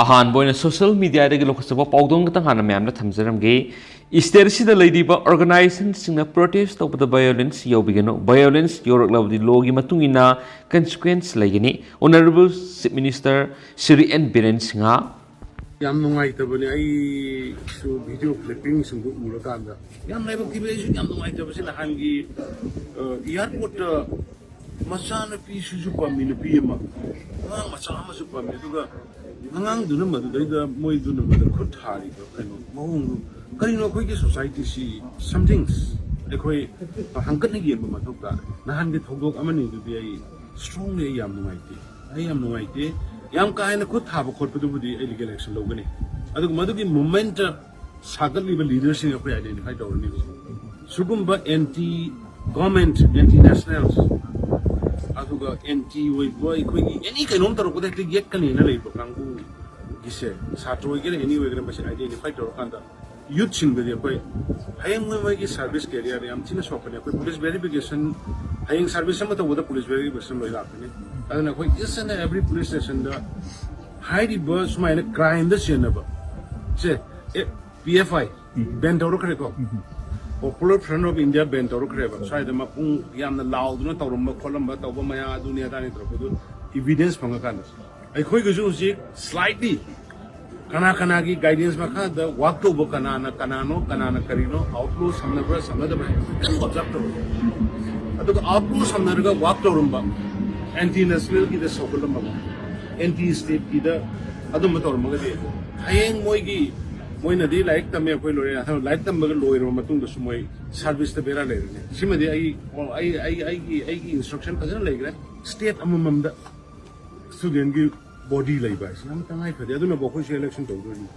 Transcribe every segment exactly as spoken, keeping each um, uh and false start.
ꯑꯍꯥꯟꯕ ꯑꯣꯏꯅ ꯁꯣꯁꯤꯌꯦꯜ ꯃꯤꯗꯤꯌꯥꯗꯒꯤ ꯂꯧꯈꯠꯆꯕ ꯄꯥꯎꯗꯝ ꯈꯛꯇꯪ ꯍꯥꯟꯅ ꯃꯌꯥꯝꯗ ꯊꯝꯖꯔꯝꯒꯦ꯫ ꯁ꯭ꯇꯦꯠ ꯑꯁꯤꯗ ꯂꯩꯔꯤꯕ ꯑꯣꯔꯒꯅꯥꯏꯖꯦꯁꯟꯁꯤꯡꯅ ꯄ꯭ꯔꯣꯇꯦꯁ ꯇꯧꯕꯗ ꯚꯥꯏꯑꯣꯂꯦꯟꯁ ꯌꯥꯎꯕꯤꯒꯅꯨ꯫ ꯚꯥꯏꯑꯣꯂꯦꯟꯁ ꯌꯥꯎꯔꯛꯂꯕꯗꯤ ꯂꯣꯒꯤ ꯃꯇꯨꯡ ꯏꯟꯅ ꯀꯟꯁꯤꯀ꯭ꯋꯦꯟꯁ ꯂꯩꯒꯅꯤ꯫ Honourable chief minister Shri N Biren Singh. ꯌꯥꯝ ꯅꯨꯡꯉꯥꯏꯇꯕꯅꯦ꯫ ꯑꯩꯁꯨ ꯚꯤꯗꯤꯑꯣ ꯀ꯭ꯂꯤꯞꯄꯤꯡꯁꯤꯡꯗꯨ ꯎꯔꯀꯥꯟꯗ ꯌꯥꯝ ꯂꯥꯏꯕꯛ ꯊꯤꯕ꯫ ꯑꯩꯁꯨ ꯌꯥꯝ ꯅꯨꯡꯉꯥꯏꯇꯕꯁꯤ ꯅꯍꯥꯟꯒꯤ, ꯑ, ꯑꯦꯌꯥꯔꯄꯣꯔꯠꯇ ꯃꯆꯥꯅꯨꯄꯤꯁꯤꯁꯨ ꯄꯝꯃꯤ, ꯅꯨꯄꯤ ꯑꯃ, ꯑꯉꯥꯡ ꯃꯆꯥ ꯑꯃꯁꯨ ꯄꯝꯃꯤ꯫ ꯑꯗꯨꯒ ꯑꯉꯥꯡꯗꯨꯅ ꯃꯗꯨꯗꯩꯗ ꯃꯣꯏꯗꯨꯅ ꯃꯗꯨ ꯈꯨꯠ ꯊꯥꯔꯤꯕ ꯀꯩꯅꯣ ꯃꯑꯣꯡꯗꯨ ꯀꯔꯤꯅꯣ? ꯑꯩꯈꯣꯏꯒꯤ ꯁꯣꯁꯥꯏꯇꯤꯁꯤ something ꯑꯩꯈꯣꯏ ꯍꯪꯀꯠꯅ ꯌꯦꯡꯕ ꯃꯊꯧ ꯇꯥꯔꯦ꯫ ꯅꯍꯥꯟꯒꯤ ꯊꯧꯗꯣꯛ ꯑꯃꯅꯤꯗꯨꯗꯤ ꯑꯩ strongly ꯑꯩ ꯌꯥꯝ ꯅꯨꯡꯉꯥꯏꯇꯦ꯫ ꯑꯩ ꯌꯥꯝ ꯅꯨꯡꯉꯥꯏꯇꯦ꯫ ꯌꯥꯝ ꯀꯥ ꯍꯦꯟꯅ ꯈꯨꯠ ꯊꯥꯕ ꯈꯣꯠꯄꯗꯨꯕꯨꯗꯤ ꯑꯩ ꯂꯤꯒꯦꯜ ꯑꯦꯛꯁꯟ ꯂꯧꯒꯅꯤ꯫ ꯑꯗꯨꯒ ꯃꯗꯨꯒꯤ ꯃꯨꯚꯃꯦꯟꯠꯇ ꯁꯥꯒꯠꯂꯤꯕ ꯂꯤꯗꯔꯁꯤꯡ ꯑꯩꯈꯣꯏ ꯑꯥꯏꯗꯦꯟꯇꯤꯐꯥꯏ ꯇꯧꯔꯅꯤ꯫ ꯁꯤꯒꯨꯝꯕ ꯑꯦꯟꯇꯤ ꯒꯣꯔꯃꯦꯟꯠ, ꯑꯦꯟꯇꯤ ꯅꯦꯁꯅꯦꯜ, ꯑꯗꯨꯒ ꯑꯦꯟꯇꯤ ꯑꯣꯏꯕ ꯑꯩꯈꯣꯏꯒꯤ ꯑꯦꯅꯤ ꯀꯩꯅꯣꯝ ꯇꯧꯔꯛꯄꯗ ꯍꯦꯛꯇ ꯌꯦꯠꯀꯅꯦꯅ ꯂꯩꯕ ꯀꯥꯡꯕꯨꯒꯤꯁꯦ, ꯁꯥꯇ꯭ꯔ ꯑꯣꯏꯒꯦꯔꯥ ꯑꯦꯅꯤ ꯑꯣꯏꯒꯦꯔꯥ, ꯃꯁꯤ ꯑꯥꯏꯗꯦꯟꯇꯤꯐꯥꯏ ꯇꯧꯔꯀꯥꯟꯗ ꯌꯨꯠꯁꯤꯡꯗꯗꯤ ꯑꯩꯈꯣꯏ ꯍꯌꯦꯡ ꯃꯣꯏ ꯃꯣꯏꯒꯤ ꯁꯥꯔꯚꯤꯁ ꯀꯦꯔꯤꯌꯔ ꯌꯥꯝ ꯊꯤꯅ ꯁꯣꯛꯀꯅꯤ꯫ ꯑꯩꯈꯣꯏ ꯄꯨꯂꯤꯁ ꯚꯦꯔꯤꯐꯤꯀꯦꯁꯟ, ꯍꯌꯦꯡ ꯁꯥꯔꯚꯤꯁ ꯑꯃ ꯇꯧꯕꯗ ꯄꯨꯂꯤꯁ ꯚꯦꯔꯤꯐꯤꯀꯦꯁꯟ ꯂꯣꯏ ꯂꯥꯛꯀꯅꯤ꯫ ꯑꯗꯨꯅ ꯑꯩꯈꯣꯏ each and every police stationꯗ ꯍꯥꯏꯔꯤꯕ ꯁꯨꯃꯥꯏꯅ ꯀ꯭ꯔꯥꯏꯝꯗ ꯆꯦꯟꯅꯕ ꯁꯦ, ꯑꯦ, ꯄꯤ ꯑꯦꯐ ꯑꯥꯏ ꯕꯦꯟ ꯇꯧꯔꯛꯈ꯭ꯔꯦꯀꯣ꯫ Popular front of India ban ꯇꯧꯔꯛꯈ꯭ꯔꯦꯕ꯫ ꯁ꯭ꯋꯥꯏꯗ ꯃꯄꯨꯡ ꯌꯥꯝꯅ ꯂꯥꯎꯗꯨꯅ ꯇꯧꯔꯝꯕ ꯈꯣꯠꯂꯝꯕ ꯇꯧꯕ ꯃꯌꯥꯝ ꯑꯗꯨꯅꯤ ꯑꯗꯥꯅꯤ ꯇꯧꯔꯛꯄꯗꯨ ꯏꯚꯤꯗꯦꯟꯁ ꯐꯪꯉꯀꯥꯟꯗ ꯑꯩꯈꯣꯏꯒꯤꯁꯨ ꯍꯧꯖꯤꯛ ꯁ꯭ꯂꯥꯏꯠꯂꯤ ꯀꯅꯥ ꯀꯅꯥꯒꯤ ꯒꯥꯏꯗꯦꯟꯁ ꯃꯈꯥꯗ ꯋꯥꯛ ꯇꯧꯕ, ꯀꯅꯥꯅ ꯀꯅꯥꯅꯣ, ꯀꯅꯥꯅ ꯀꯔꯤꯅꯣ, ꯑꯥꯎꯠꯂꯣ ꯁꯝꯅꯕ꯭ꯔꯥ ꯁꯝꯅꯗꯕ꯭ꯔꯥ ꯍꯥꯏꯕꯁꯤ ꯈꯤꯇꯪ ꯑꯣꯕꯖꯥꯔꯕ ꯇꯧꯔꯒ, ꯑꯗꯨꯒ ꯑꯥꯎꯠꯂꯣ ꯁꯝꯅꯔꯒ ꯋꯥꯛ ꯇꯧꯔꯝꯕ, ꯑꯦꯟꯇꯤ ꯅꯦꯁꯅꯦꯜꯒꯤꯗ ꯁꯧꯒꯠꯂꯝꯕ, ꯑꯦꯟꯇꯤ ꯁ꯭ꯇꯦꯠꯀꯤꯗ ꯑꯗꯨꯝꯕ ꯇꯧꯔꯝꯃꯒꯗꯤ ꯍꯌꯦꯡ ꯃꯣꯏꯒꯤ, ꯃꯣꯏꯅꯗꯤ ꯂꯥꯏꯔꯤꯛ ꯇꯝꯃꯦ, ꯑꯩꯈꯣꯏ ꯂꯣꯏꯔꯦ, ꯂꯥꯏꯔꯤꯛ ꯇꯝꯕꯒ ꯂꯣꯏꯔꯕ ꯃꯇꯨꯡꯗꯁꯨ ꯃꯣꯏ ꯁꯥꯔꯚꯤꯁꯇ ꯕꯦꯔꯥ ꯂꯩꯔꯅꯤ꯫ ꯁꯤꯃꯗꯤ ꯑꯩ, ꯑꯩ, ꯑꯩ, ꯑꯩꯒꯤ, ꯑꯩꯒꯤ ꯏꯟꯁꯇ꯭ꯔꯛꯁꯟ ꯐꯖꯅ ꯂꯩꯈ꯭ꯔꯦ꯫ ꯁ꯭ꯇꯦꯠ ꯑꯃꯃꯝꯗ ꯁ꯭ꯇꯨꯗꯦꯟꯒꯤ ꯕꯣꯗꯤ ꯂꯩꯕ ꯍꯥꯏꯁꯦ ꯌꯥꯝ ꯇꯉꯥꯏ ꯐꯗꯦ꯫ ꯑꯗꯨꯅꯕꯨ ꯑꯩꯈꯣꯏꯁꯨ ꯏꯂꯦꯛꯁꯟ ꯇꯧꯗꯣꯔꯤꯅꯤ꯫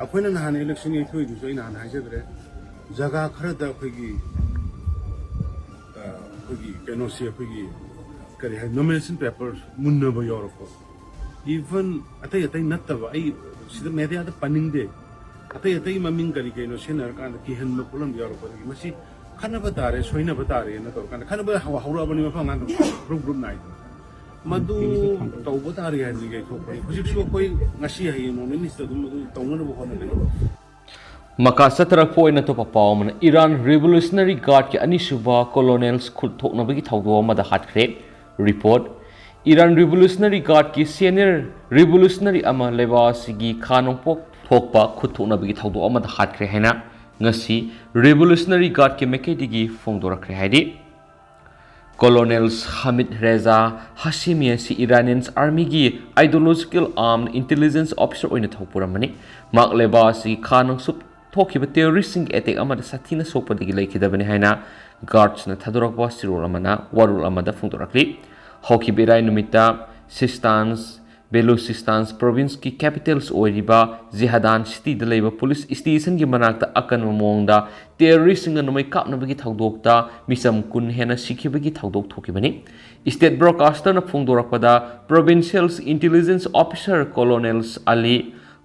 ꯑꯩꯈꯣꯏꯅ ꯅꯍꯥꯟ ꯏꯂꯦꯛꯁꯟ ꯌꯩꯊꯣꯛꯏꯗꯨꯁꯨ ꯑꯩ ꯅꯍꯥꯟ ꯍꯥꯏꯖꯈ꯭ꯔꯦ, ꯖꯒꯥ ꯈꯔꯗ ꯑꯩꯈꯣꯏꯒꯤ, ꯑ, ꯑꯩꯈꯣꯏꯒꯤ ꯀꯩꯅꯣꯁꯤ, ꯑꯩꯈꯣꯏꯒꯤ ꯀꯔꯤ ꯍꯥꯏ, ꯅꯣꯃꯤꯅꯦꯁꯟ ꯄꯦꯄꯔ ꯃꯨꯟꯅꯕ ꯌꯥꯎꯔꯛꯄ, ꯏꯚꯟ ꯑꯇꯩ ꯑꯇꯩ ꯅꯠꯇꯕ, ꯑꯩ ꯁꯤꯗ ꯃꯦꯗꯤꯌꯥꯗ ꯄꯟꯅꯤꯡꯗꯦ, ꯑꯇꯩ ꯑꯇꯩ ꯃꯃꯤꯡ ꯀꯔꯤ ꯀꯩꯅꯣ ꯁꯤꯖꯤꯟꯅꯔꯀꯥꯟꯗ ꯀꯤꯍꯟꯕ ꯈꯣꯠꯍꯟꯕ ꯌꯥꯎꯔꯛꯄꯗꯒꯤ ꯃꯁꯤ ꯈꯠꯅꯕ ꯇꯥꯔꯦ, ꯁꯣꯏꯅꯕ ꯇꯥꯔꯦꯅ ꯇꯧꯔꯀꯥꯟꯗ ꯈꯠꯅꯕ ꯍꯧ-, ꯍꯧꯔꯛꯑꯕꯅꯤ꯫ ꯃꯐꯝ ꯑꯉꯥꯡ ꯒ꯭ꯔꯨꯞ ꯒ꯭ꯔꯨꯞ ꯅꯥꯏꯗꯅ ꯃꯗꯨ ꯇꯧꯕ ꯇꯥꯔꯦ ꯍꯥꯏꯅ ꯌꯩꯊꯣꯛꯄꯅꯤ꯫ ꯍꯧꯖꯤꯛꯁꯨ ꯑꯩꯈꯣꯏ ꯉꯁꯤ ꯍꯌꯦꯡ ꯅꯣꯡ ꯅꯤꯅꯤꯁꯤꯗ ꯑꯗꯨꯝ ꯃꯗꯨ ꯇꯧꯅꯅꯕ ꯍꯣꯠꯅꯒꯅꯤ꯫ ꯃꯈꯥ ꯆꯠꯊꯔꯛꯄ ꯑꯣꯏꯅ ꯑꯇꯣꯞꯄ ꯄꯥꯎ ꯑꯃꯅ, Iran Revolutionary Guardꯀꯤ ꯑꯅꯤꯁꯨꯕ colonels ꯈꯨꯠ ꯊꯣꯛꯅꯕꯒꯤ ꯊꯧꯗꯣꯛ ꯑꯃꯗ ꯍꯥꯠꯈ꯭ꯔꯦ꯫ Report, Iran Revolutionary Guardꯀꯤ senior revolutionary ꯑꯃ ꯂꯩꯕꯥꯛ ꯑꯁꯤꯒꯤ ꯈꯥ ꯅꯣꯡꯄꯣꯛ ꯊꯣꯛꯄ ꯈꯨꯠ ꯊꯣꯛꯅꯕꯒꯤ ꯊꯧꯗꯣꯛ ꯑꯃꯗ ꯍꯥꯠꯈ꯭ꯔꯦ ꯍꯥꯏꯅ ꯉꯁꯤ Revolutionary Guardꯀꯤ ꯃꯥꯏꯀꯩꯗꯒꯤ ꯐꯣꯡꯗꯣꯔꯛꯈ꯭ꯔꯦ ꯍꯥꯏꯗꯤ, Colonels Hamid Reza Hashemi ꯑꯁꯤ Iranian armyꯒꯤ ideological armed intelligence officer ꯑꯣꯏꯅ ꯊꯧ ꯄꯨꯔꯝꯕꯅꯤ꯫ ꯃꯍꯥꯛ ꯂꯩꯕꯥꯛ ꯑꯁꯤ ꯈꯥ ꯅꯣꯡꯆꯨꯞ ꯊꯣꯛꯈꯤꯕ terroristꯁꯤꯡꯒꯤ attack ꯑꯃꯗ ꯁꯥꯊꯤꯅ ꯁꯣꯛꯄꯗꯒꯤ ꯂꯩꯈꯤꯗꯕꯅꯤ ꯍꯥꯏꯅ Guardsꯅ ꯊꯥꯗꯣꯔꯛꯄ ꯆꯦꯔꯣꯜ ꯑꯃꯅ ꯋꯥꯔꯣꯜ ꯑꯃꯗ ꯐꯣꯡꯗꯣꯔꯛꯂꯤ꯫ ꯍꯧꯈꯤꯕ ꯏꯔꯥꯏ ꯅꯨꯃꯤꯠꯇ Sistan Baluchistan provinceꯀꯤ capitals ꯑꯣꯏꯔꯤꯕ Zehedan cityꯗ ꯂꯩꯕ police stationꯒꯤ ꯃꯅꯥꯛꯇ ꯑꯀꯟꯕ ꯃꯑꯣꯡꯗ terroristꯁꯤꯡꯅ ꯅꯣꯡꯃꯩ ꯀꯥꯞꯅꯕꯒꯤ ꯊꯧꯗꯣꯛꯇ ꯃꯤꯆꯝ ꯀꯨꯟ ꯍꯦꯟꯅ ꯁꯤꯈꯤꯕꯒꯤ ꯊꯧꯗꯣꯛ ꯊꯣꯛꯈꯤꯕꯅꯤ꯫ State broadcasterꯅ ꯐꯣꯡꯗꯣꯔꯛꯄꯗ, provincial intelligence officer Colonels Ali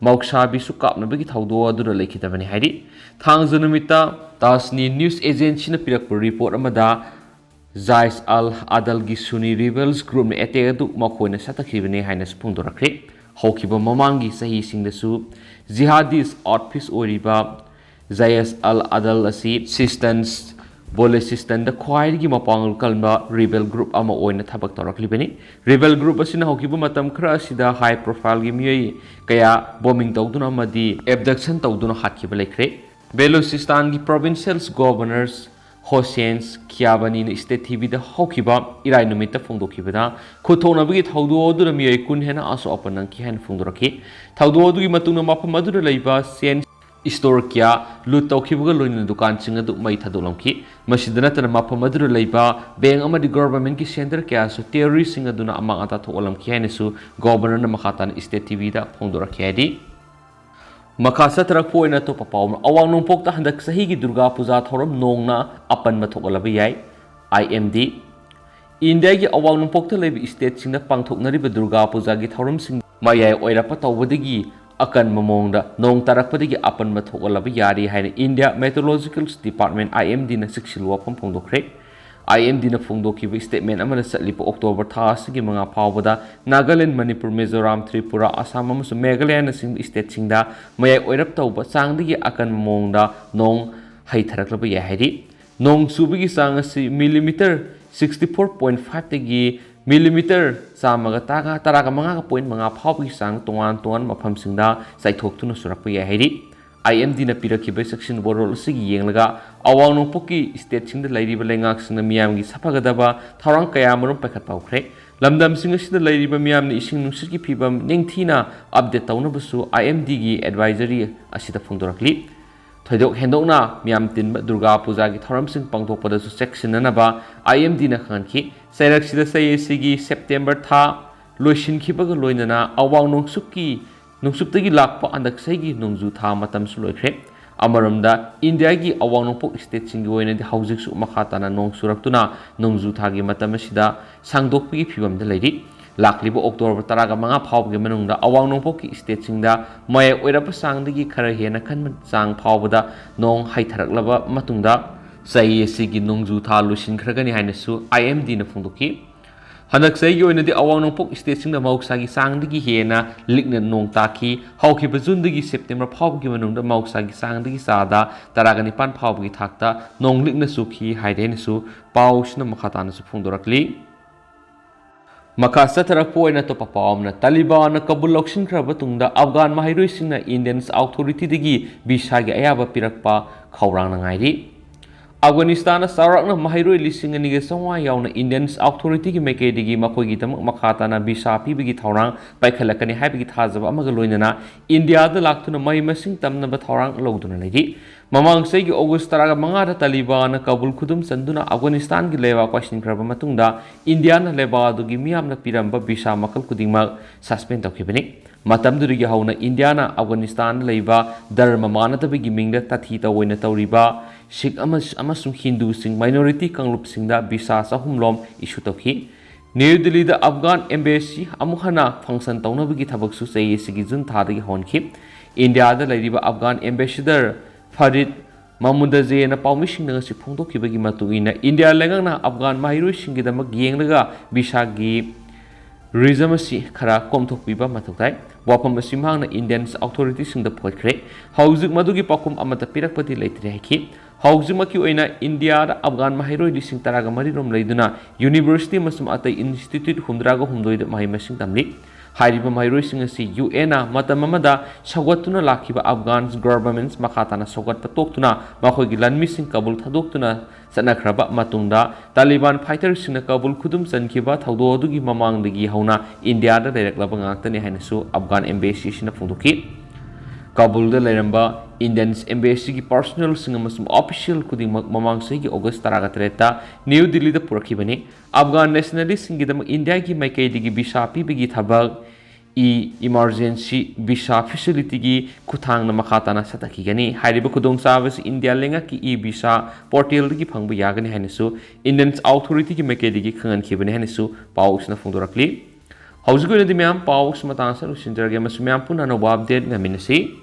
Mauksabiꯁꯨ ꯀꯥꯞꯅꯕꯒꯤ ꯊꯧꯗꯣꯛ ꯑꯗꯨꯗ ꯂꯩꯈꯤꯗꯕꯅꯤ ꯍꯥꯏꯔꯤ꯫ ꯊꯥꯡꯖ ꯅꯨꯃꯤꯠꯇ ꯇꯥꯖꯅꯤ news agencyꯅ ꯄꯤꯔꯛꯄ report ꯑꯃꯗ, Jaish al-Adalꯒꯤ Sunni rebels groupꯅ attack ꯑꯗꯨ ꯃꯈꯣꯏꯅ ꯁꯠꯊꯈꯤꯕꯅꯤ ꯍꯥꯏꯅꯁꯨ ꯐꯣꯡꯗꯣꯔꯛꯈ꯭ꯔꯦ꯫ ꯍꯧꯈꯤꯕ ꯃꯃꯥꯡꯒꯤ ꯆꯍꯤꯁꯤꯡꯗꯁꯨ jihadist outfit ꯑꯣꯏꯔꯤꯕ Jaish al-Adal ꯑꯁꯤ Sistan Baluchistanꯗ ꯈ꯭ꯋꯥꯏꯗꯒꯤ ꯃꯄꯥꯡꯒꯜ ꯀꯟꯕ rebel group ꯑꯃ ꯑꯣꯏꯅ ꯊꯕꯛ ꯇꯧꯔꯛꯂꯤꯕꯅꯤ꯫ Rebel group ꯑꯁꯤꯅ ꯍꯧꯈꯤꯕ ꯃꯇꯝ ꯈꯔ ꯑꯁꯤꯗ high profileꯒꯤ ꯃꯤꯑꯣꯏ ꯀꯌꯥ bombing ꯇꯧꯗꯨꯅ ꯑꯃꯗꯤ abduction ꯇꯧꯗꯨꯅ ꯍꯥꯠꯈꯤꯕ ꯂꯩꯈ꯭ꯔꯦ꯫ Baluchistanꯒꯤ provincial governor Hossein Khiabaniꯅ State TVꯗ ꯍꯧꯈꯤꯕ ꯏꯔꯥꯏ ꯅꯨꯃꯤꯠꯇ ꯐꯣꯡꯗꯣꯛꯈꯤꯕꯗ, ꯈꯨꯠꯊꯣꯛꯅꯕꯒꯤ ꯊꯧꯗꯣꯛ ꯑꯗꯨꯗ ꯃꯤꯑꯣꯏ ꯀꯨꯟ ꯍꯦꯟꯅ ꯑꯁꯣꯛ ꯑꯄꯟ ꯅꯪꯈꯤ ꯍꯥꯏꯅ ꯐꯣꯡꯗꯣꯔꯛꯈꯤ꯫ ꯊꯧꯗꯣꯛ ꯑꯗꯨꯒꯤ ꯃꯇꯨꯡꯗ ꯃꯐꯝ ꯑꯗꯨꯗ ꯂꯩꯕ chain store ꯀꯌꯥ loot ꯇꯧꯈꯤꯕꯒ ꯂꯣꯏꯅꯅ ꯗꯨꯀꯥꯟꯁꯤꯡ ꯑꯗꯨ ꯃꯩ ꯊꯥꯗꯣꯛꯂꯝꯈꯤ꯫ ꯃꯁꯤꯗ ꯅꯠꯇꯅ ꯃꯐꯝ ꯑꯗꯨꯗ ꯂꯩꯕ bank ꯑꯃꯗꯤ governmentꯀꯤ center ꯀꯌꯥꯁꯨ terroristꯁꯤꯡ ꯑꯗꯨꯅ ꯑꯃꯥꯡ ꯑꯇꯥ ꯊꯣꯛꯍꯜꯂꯝꯈꯤ ꯍꯥꯏꯅꯁꯨ governorꯅ ꯃꯈꯥ ꯇꯥꯅ State TVꯗ ꯐꯣꯡꯗꯣꯔꯛꯈꯤ ꯍꯥꯏꯗꯤ, ꯃꯈꯥ ꯆꯠꯊꯔꯛꯄ ꯑꯣꯏꯅ ꯑꯇꯣꯞꯄ ꯄꯥꯎ ꯑꯃ, ꯑꯋꯥꯡ ꯅꯣꯡꯄꯣꯛꯇ ꯍꯟꯗꯛ ꯆꯍꯤꯒꯤ ꯗꯨꯔꯒꯥ ꯄꯨꯖꯥ ꯊꯧꯔꯝ ꯅꯣꯡꯅ ꯑꯄꯟꯕ ꯊꯣꯛꯍꯜꯂꯕ ꯌꯥꯏ꯫ IMD, ꯏꯟꯗꯤꯌꯥꯒꯤ ꯑꯋꯥꯡ ꯅꯣꯡꯄꯣꯛꯇ ꯂꯩꯕ stateꯁꯤꯡꯗ ꯄꯥꯡꯊꯣꯛꯅꯔꯤꯕ ꯗꯨꯔꯒꯥ ꯄꯨꯖꯥꯒꯤ ꯊꯧꯔꯝꯁꯤꯡ ꯃꯌꯥꯏ ꯑꯣꯏꯔꯞꯄ ꯇꯧꯕꯗꯒꯤ ꯑꯀꯟꯕ ꯃꯑꯣꯡꯗ ꯅꯣꯡ ꯇꯥꯔꯛꯄꯗꯒꯤ ꯑꯄꯟꯕ ꯊꯣꯛꯍꯜꯂꯕ ꯌꯥꯔꯤ ꯍꯥꯏꯅ India Meteorological Department, IMDꯅ ꯆꯦꯛꯁꯤꯜ ꯋꯥꯐꯝ ꯐꯣꯡꯗꯣꯛꯈ꯭ꯔꯦ꯫ ꯑꯥꯏ ꯑꯦꯝ ꯗꯤꯅ ꯐꯣꯡꯗꯣꯛꯈꯤꯕ statement ꯑꯃꯗ, ꯆꯠꯂꯤꯕ October ꯊꯥ ꯑꯁꯤꯒꯤ ꯃꯉꯥ ꯐꯥꯎꯕꯗ ꯅꯥꯒꯥꯂꯦꯟ, ꯃꯅꯤꯄꯨꯔ, ꯃꯤꯖꯣꯔꯥꯝ, ꯇ꯭ꯔꯤꯄꯨꯔꯥ, ꯑꯁꯥꯝ ꯑꯃꯁꯨꯡ ꯃꯦꯘꯥꯂꯌꯥꯅꯆꯤꯡꯕ stateꯁꯤꯡꯗ ꯃꯌꯥꯏ ꯑꯣꯏꯔꯞ ꯇꯧꯕ ꯆꯥꯡꯗꯒꯤ ꯑꯀꯟꯕ ꯃꯑꯣꯡꯗ ꯅꯣꯡ ꯍꯩꯊꯔꯛꯂꯕ ꯌꯥꯏ ꯍꯥꯏꯔꯤ꯫ ꯅꯣꯡ ꯆꯨꯕꯒꯤ ꯆꯥꯡ ꯑꯁꯤ millimeter sixty four point fiveꯇꯒꯤ millimeter ꯆꯥꯝꯃꯒ ꯇꯔꯥ, ꯇꯔꯥꯒ ꯃꯉꯥꯒ point ꯃꯉꯥ ꯐꯥꯎꯕꯒꯤ ꯆꯥꯡ ꯇꯣꯉꯥꯟ ꯇꯣꯉꯥꯟꯕ ꯃꯐꯝꯁꯤꯡꯗ ꯆꯥꯏꯊꯣꯛꯇꯨꯅ ꯆꯨꯔꯛꯄ ꯌꯥꯏ ꯍꯥꯏꯔꯤ꯫ ꯑꯥꯏ ꯑꯦꯝ ꯗꯤꯅ ꯄꯤꯔꯛꯈꯤꯕ ꯆꯦꯛꯁꯤꯟ ꯋꯥꯔꯣꯜ ꯑꯁꯤꯒꯤ ꯌꯦꯡꯂꯒ ꯑꯋꯥꯡ ꯅꯣꯡꯄꯣꯛꯀꯤ stateꯁꯤꯡꯗ ꯂꯩꯔꯤꯕ ꯂꯩꯉꯥꯛꯁꯤꯡꯅ ꯃꯤꯌꯥꯝꯒꯤ ꯁꯥꯐꯒꯗꯕ ꯊꯧꯔꯥꯡ ꯀꯌꯥ ꯑꯃꯔꯣꯝ ꯄꯥꯏꯈꯠꯄ ꯍꯧꯈ꯭ꯔꯦ꯫ ꯂꯝꯗꯝꯁꯤꯡ ꯑꯁꯤꯗ ꯂꯩꯔꯤꯕ ꯃꯤꯌꯥꯝꯅ ꯏꯁꯤꯡ ꯅꯨꯡꯁꯤꯠꯀꯤ ꯐꯤꯕꯝ ꯅꯤꯡꯊꯤꯅ update ꯇꯧꯅꯕꯁꯨ ꯑꯥꯏ ꯑꯦꯝ ꯗꯤꯒꯤ advisory ꯑꯁꯤꯗ ꯐꯣꯡꯗꯣꯔꯛꯂꯤ꯫ ꯊꯣꯏꯗꯣꯛ ꯍꯦꯟꯗꯣꯛꯅ ꯃꯤꯌꯥꯝ ꯇꯤꯟꯕ ꯗꯨꯔꯒꯥ ꯄꯨꯖꯥꯒꯤ ꯊꯧꯔꯝꯁꯤꯡ ꯄꯥꯡꯊꯣꯛꯄꯗꯁꯨ ꯆꯦꯛꯁꯤꯟꯅꯅꯕ ꯑꯥꯏ ꯑꯦꯝ ꯗꯤꯅ ꯈꯪꯍꯟꯈꯤ꯫ ꯆꯩꯔꯛꯁꯤꯗ ꯆꯍꯤ ꯑꯁꯤꯒꯤ September ꯊꯥ ꯂꯣꯏꯁꯤꯟꯈꯤꯕꯒ ꯂꯣꯏꯅꯅ ꯑꯋꯥꯡ ꯅꯣꯡꯆꯨꯞꯀꯤ, ꯅꯣꯡꯆꯨꯞꯇꯒꯤ ꯂꯥꯛꯄ ꯍꯟꯗꯛ ꯆꯍꯤꯒꯤ ꯅꯣꯡꯖꯨ ꯊꯥ ꯃꯇꯝꯁꯨ ꯂꯣꯏꯈ꯭ꯔꯦ꯫ ꯑꯃꯔꯣꯝꯗ, ꯏꯟꯗꯤꯌꯥꯒꯤ ꯑꯋꯥꯡ ꯅꯣꯡꯄꯣꯛ stateꯁꯤꯡꯒꯤ ꯑꯣꯏꯅꯗꯤ ꯍꯧꯖꯤꯛꯁꯨ ꯃꯈꯥ ꯇꯥꯅ ꯅꯣꯡ ꯆꯨꯔꯛꯇꯨꯅ ꯅꯣꯡꯖꯨ ꯊꯥꯒꯤ ꯃꯇꯝ ꯑꯁꯤꯗ ꯁꯥꯡꯗꯣꯛꯄꯒꯤ ꯐꯤꯕꯝꯗ ꯂꯩꯔꯤ꯫ ꯂꯥꯛꯂꯤꯕ October ꯇꯔꯥꯒ ꯃꯉꯥ ꯐꯥꯎꯕꯒꯤ ꯃꯅꯨꯡꯗ ꯑꯋꯥꯡ ꯅꯣꯡꯄꯣꯛꯀꯤ stateꯁꯤꯡꯗ ꯃꯌꯥꯏ ꯑꯣꯏꯔꯞꯄ ꯆꯥꯡꯗꯒꯤ ꯈꯔ ꯍꯦꯟꯅ ꯀꯟꯕ ꯆꯥꯡ ꯐꯥꯎꯕꯗ ꯅꯣꯡ ꯍꯩꯊꯔꯛꯂꯕ ꯃꯇꯨꯡꯗ ꯆꯍꯤ ꯑꯁꯤꯒꯤ ꯅꯣꯡꯖꯨ ꯊꯥ ꯂꯣꯏꯁꯤꯟꯈ꯭ꯔꯒꯅꯤ ꯍꯥꯏꯅꯁꯨ ꯑꯥꯏ ꯑꯦꯝ ꯗꯤꯅ ꯐꯣꯡꯗꯣꯛꯈꯤ꯫ ꯍꯟꯗꯛ ꯆꯍꯤꯒꯤ ꯑꯣꯏꯅꯗꯤ ꯑꯋꯥꯡ ꯅꯣꯡꯄꯣꯛ stateꯁꯤꯡꯗ ꯃꯍꯧꯁꯥꯒꯤ ꯆꯥꯡꯗꯒꯤ ꯍꯦꯟꯅ ꯂꯤꯛꯅ ꯅꯣꯡ ꯇꯥꯈꯤ꯫ ꯍꯧꯈꯤꯕ Juneꯗꯒꯤ September ꯐꯥꯎꯕꯒꯤ ꯃꯅꯨꯡꯗ ꯃꯍꯧꯁꯥꯒꯤ ꯆꯥꯡꯗꯒꯤ ꯆꯥꯗ ꯇꯔꯥꯒ ꯅꯤꯄꯥꯟ ꯐꯥꯎꯕꯒꯤ ꯊꯥꯛꯇ ꯅꯣꯡ ꯂꯤꯛꯅ ꯆꯨꯈꯤ ꯍꯥꯏꯔꯦ ꯍꯥꯏꯅꯁꯨ ꯄꯥꯎꯁꯤꯅ ꯃꯈꯥ ꯇꯥꯅꯁꯨ ꯐꯣꯡꯗꯣꯔꯛꯂꯤ꯫ ꯃꯈꯥ ꯆꯠꯊꯔꯛꯄ ꯑꯣꯏꯅ ꯑꯇꯣꯞꯄ ꯄꯥꯎ ꯑꯃꯅ, ꯇꯥꯂꯤꯕꯥꯟꯅ ꯀꯕꯨꯜ ꯂꯧꯁꯤꯟꯈ꯭ꯔꯕ ꯇꯨꯡꯗ ꯑꯐꯒꯥꯟ ꯃꯍꯩꯔꯣꯏꯁꯤꯡꯅ Indian authorityꯗꯒꯤ visaꯒꯤ ꯑꯌꯥꯕ ꯄꯤꯔꯛꯄ ꯈꯧꯔꯥꯡꯅ ꯉꯥꯏꯔꯤ꯫ ꯑꯐꯒꯥꯅꯤꯁꯇꯥꯟꯗ ꯆꯥꯎꯔꯥꯛꯅ ꯃꯍꯩꯔꯣꯏ ꯂꯤꯁꯤꯡ ꯑꯅꯤꯒ ꯆꯥꯝꯃꯉꯥ ꯌꯥꯎꯅ Indian authorityꯒꯤ ꯃꯥꯏꯀꯩꯗꯒꯤ ꯃꯈꯣꯏꯒꯤꯗꯃꯛ ꯃꯈꯥ ꯇꯥꯅ visa ꯄꯤꯕꯒꯤ ꯊꯧꯔꯥꯡ ꯄꯥꯏꯈꯠꯂꯛꯀꯅꯤ ꯍꯥꯏꯕꯒꯤ ꯊꯥꯖꯕ ꯑꯃꯒ ꯂꯣꯏꯅꯅ ꯏꯟꯗꯤꯌꯥꯗ ꯂꯥꯛꯇꯨꯅ ꯃꯍꯩ ꯃꯁꯤꯡ ꯇꯝꯅꯕ ꯊꯧꯔꯥꯡ ꯂꯧꯗꯨꯅ ꯂꯩꯔꯤ꯫ ꯃꯃꯥꯡ ꯆꯍꯤꯒꯤ August ꯇꯔꯥꯒ ꯃꯉꯥꯗ ꯇꯥꯂꯤꯕꯥꯟꯅ ꯀꯕꯨꯜ ꯈꯨꯗꯨꯝ ꯆꯟꯗꯨꯅ ꯑꯐꯒꯥꯅꯤꯁꯇꯥꯟꯒꯤ ꯂꯩꯕꯥꯛ ꯄꯥꯏꯁꯤꯟꯈ꯭ꯔꯕ ꯃꯇꯨꯡꯗ, ꯏꯟꯗꯤꯌꯥꯅ ꯂꯩꯕꯥꯛ ꯑꯗꯨꯒꯤ ꯃꯤꯌꯥꯝꯅ ꯄꯤꯔꯝꯕ visa ꯃꯈꯜ ꯈꯨꯗꯤꯡꯃꯛ suspend ꯇꯧꯈꯤꯕꯅꯤ꯫ ꯃꯇꯝꯗꯨꯗꯒꯤ ꯍꯧꯅ ꯏꯟꯗꯤꯌꯥꯅ ꯑꯐꯒꯥꯅꯤꯁꯇꯥꯟꯗ ꯂꯩꯕ ꯙꯔꯃ ꯃꯥꯟꯅꯗꯕꯒꯤ ꯃꯤꯡꯗ ꯇꯥꯊꯤ ꯇꯧꯑꯣꯏꯅ ꯇꯧꯔꯤꯕ ꯁꯤꯈ ꯑꯃ-, ꯑꯃꯁꯨꯡ ꯍꯤꯟꯗꯨꯁꯤꯡ minority ꯀꯥꯡꯂꯨꯞꯁꯤꯡꯗ visa ꯆꯍꯨꯝ ꯂꯣꯝ issue ꯇꯧꯈꯤ꯫ ꯅ꯭ꯌꯨ ꯗꯤꯜꯂꯤꯗ ꯑꯐꯒꯥꯟ embassy ꯑꯃꯨꯛ ꯍꯟꯅ function ꯇꯧꯅꯕꯒꯤ ꯊꯕꯛꯁꯨ ꯆꯍꯤ ꯑꯁꯤꯒꯤ June ꯊꯥꯗꯒꯤ ꯍꯧꯍꯟꯈꯤ꯫ ꯏꯟꯗꯤꯌꯥꯗ ꯂꯩꯔꯤꯕ ꯑꯐꯒꯥꯟ ambassador ꯐꯔꯤꯗ ꯃꯃꯨꯟꯗꯖꯦꯅ ꯄꯥꯎꯃꯤꯁꯤꯡꯗ ꯉꯁꯤ ꯐꯣꯡꯗꯣꯛꯈꯤꯕꯒꯤ ꯃꯇꯨꯡ ꯏꯟꯅ, ꯏꯟꯗꯤꯌꯥ ꯂꯩꯉꯥꯛꯅ ꯑꯐꯒꯥꯟ ꯃꯍꯩꯔꯣꯏꯁꯤꯡꯒꯤꯗꯃꯛ ꯌꯦꯡꯂꯒ ꯚꯤꯁꯥꯒꯤ ꯔꯤꯖꯝ ꯑꯁꯤ ꯈꯔ ꯀꯣꯝꯊꯣꯛꯄꯤꯕ ꯃꯊꯧ ꯇꯥꯏ꯫ ꯋꯥꯐꯝ ꯑꯁꯤ ꯃꯍꯥꯛꯅ ꯏꯟꯗꯤꯌꯟ ꯑꯣꯊꯣꯔꯤꯇꯤꯁꯤꯡꯗ ꯐꯣꯠꯈ꯭ꯔꯦ꯫ ꯍꯧꯖꯤꯛ ꯃꯗꯨꯒꯤ ꯄꯥꯎꯈꯨꯝ ꯑꯃꯠꯇ ꯄꯤꯔꯛꯄꯗꯤ ꯂꯩꯇ꯭ꯔꯦ ꯍꯥꯏꯈꯤ꯫ ꯍꯧꯖꯤꯛꯃꯛꯀꯤ ꯑꯣꯏꯅ ꯏꯟꯗꯤꯌꯥꯗ ꯑꯐꯒꯥꯟ ꯃꯍꯩꯔꯣꯏ ꯂꯤꯁꯤꯡ ꯇꯔꯥꯒ ꯃꯔꯤ ꯔꯣꯝ ꯂꯩꯗꯨꯅ ꯌꯨꯅꯤꯚꯔꯁꯤꯇꯤ ꯑꯃꯁꯨꯡ ꯑꯇꯩ ꯏꯟꯁꯇꯤꯇ꯭ꯌꯨꯠ ꯍꯨꯝꯗ꯭ꯔꯥꯒ ꯍꯨꯝꯗꯣꯏꯗ ꯃꯍꯩ ꯃꯁꯤꯡ ꯇꯝꯂꯤ꯫ ꯍꯥꯏꯔꯤꯕ ꯃꯍꯩꯔꯣꯏꯁꯤꯡ ꯑꯁꯤ ꯌꯨ ꯑꯦꯟꯅ ꯃꯇꯝ ꯑꯃꯗ ꯁꯧꯒꯠꯇꯨꯅ ꯂꯥꯛꯈꯤꯕ ꯑꯐꯒꯥꯟ ꯒꯚꯔꯟꯃꯦꯟꯠ ꯃꯈꯥ ꯇꯥꯅ ꯁꯧꯒꯠꯄ ꯇꯣꯛꯇꯨꯅ ꯃꯈꯣꯏꯒꯤ ꯂꯥꯟꯃꯤꯁꯤꯡ ꯀꯕꯨꯜ ꯊꯥꯗꯣꯛꯇꯨꯅ ꯆꯠꯅꯈ꯭ꯔꯕ ꯃꯇꯨꯡꯗ, ꯇꯥꯂꯤꯕꯥꯟ ꯐꯥꯏꯇꯔꯁꯤꯡꯅ ꯀꯕꯨꯜ ꯈꯨꯗꯨꯝ ꯆꯟꯈꯤꯕ ꯊꯧꯗꯣꯛ ꯑꯗꯨꯒꯤ ꯃꯃꯥꯡꯗꯒꯤ ꯍꯧꯅ ꯏꯟꯗꯤꯌꯥꯗ ꯂꯩꯔꯛꯂꯕ ꯉꯥꯛꯇꯅꯤ ꯍꯥꯏꯅꯁꯨ ꯑꯐꯒꯥꯟ ꯑꯦꯝꯕꯦꯁꯤꯁꯤꯅ ꯐꯣꯡꯗꯣꯛꯈꯤ꯫ ꯀꯕꯨꯜꯗ ꯂꯩꯔꯝꯕ ꯏꯟꯗꯤꯌꯟ ꯑꯦꯝꯕꯦꯁꯤꯒꯤ ꯄꯔꯁꯣꯅꯦꯜꯁꯤꯡ ꯑꯃꯁꯨꯡ ꯑꯣꯐꯤꯁꯤꯌꯦꯜ ꯈꯨꯗꯤꯡꯃꯛ ꯃꯃꯥꯡ ꯆꯍꯤꯒꯤ ꯑꯣꯒꯁ ꯇꯔꯥꯒ ꯇꯔꯦꯠꯇ ꯅ꯭ꯌꯨ ꯗꯤꯜꯂꯤꯗ ꯄꯨꯔꯛꯈꯤꯕꯅꯤ꯫ ꯑꯐꯒꯥꯟ ꯅꯦꯁꯅꯦꯂꯤꯁꯁꯤꯡꯒꯤꯗꯃꯛ ꯏꯟꯗꯤꯌꯥꯒꯤ ꯃꯥꯏꯀꯩꯗꯒꯤ ꯚꯤꯁꯥ ꯄꯤꯕꯒꯤ ꯊꯕꯛ ꯏ ꯏꯃꯥꯔꯖꯦꯟꯁꯤ ꯚꯤꯁꯥ ꯐꯦꯁꯤꯂꯤꯇꯤꯒꯤ ꯈꯨꯠꯊꯥꯡꯅ ꯃꯈꯥ ꯇꯥꯅ ꯆꯠꯊꯈꯤꯒꯅꯤ꯫ ꯍꯥꯏꯔꯤꯕ ꯈꯨꯗꯣꯡꯆꯥꯕꯁꯤ ꯏꯟꯗꯤꯌꯥ ꯂꯩꯉꯥꯛꯀꯤ ꯏ ꯚꯤꯁꯥ ꯄꯣꯔꯇꯦꯜꯗꯒꯤ ꯐꯪꯕ ꯌꯥꯒꯅꯤ ꯍꯥꯏꯅꯁꯨ ꯏꯟꯗꯤꯌꯟ ꯑꯣꯊꯣꯔꯤꯇꯤꯒꯤ ꯃꯥꯏꯀꯩꯗꯒꯤ ꯈꯪꯍꯟꯈꯤꯕꯅꯤ ꯍꯥꯏꯅꯁꯨ ꯄꯥꯎꯁꯤꯅ ꯐꯣꯡꯗꯣꯔꯛꯂꯤ꯫ ꯍꯧꯖꯤꯛꯀꯤ ꯑꯣꯏꯅꯗꯤ ꯃꯌꯥꯝ ꯄꯥꯎꯁꯤ ꯃꯇꯥꯡ ꯑꯁꯤꯗ ꯂꯣꯏꯁꯤꯟꯖꯔꯒꯦ, ꯑꯃꯁꯨꯡ ꯃꯌꯥꯝ ꯄꯨꯟꯅ ꯑꯅꯧꯕ ꯑꯞꯗꯦꯠ ꯉꯥꯏꯃꯤꯟꯅꯁꯤ꯫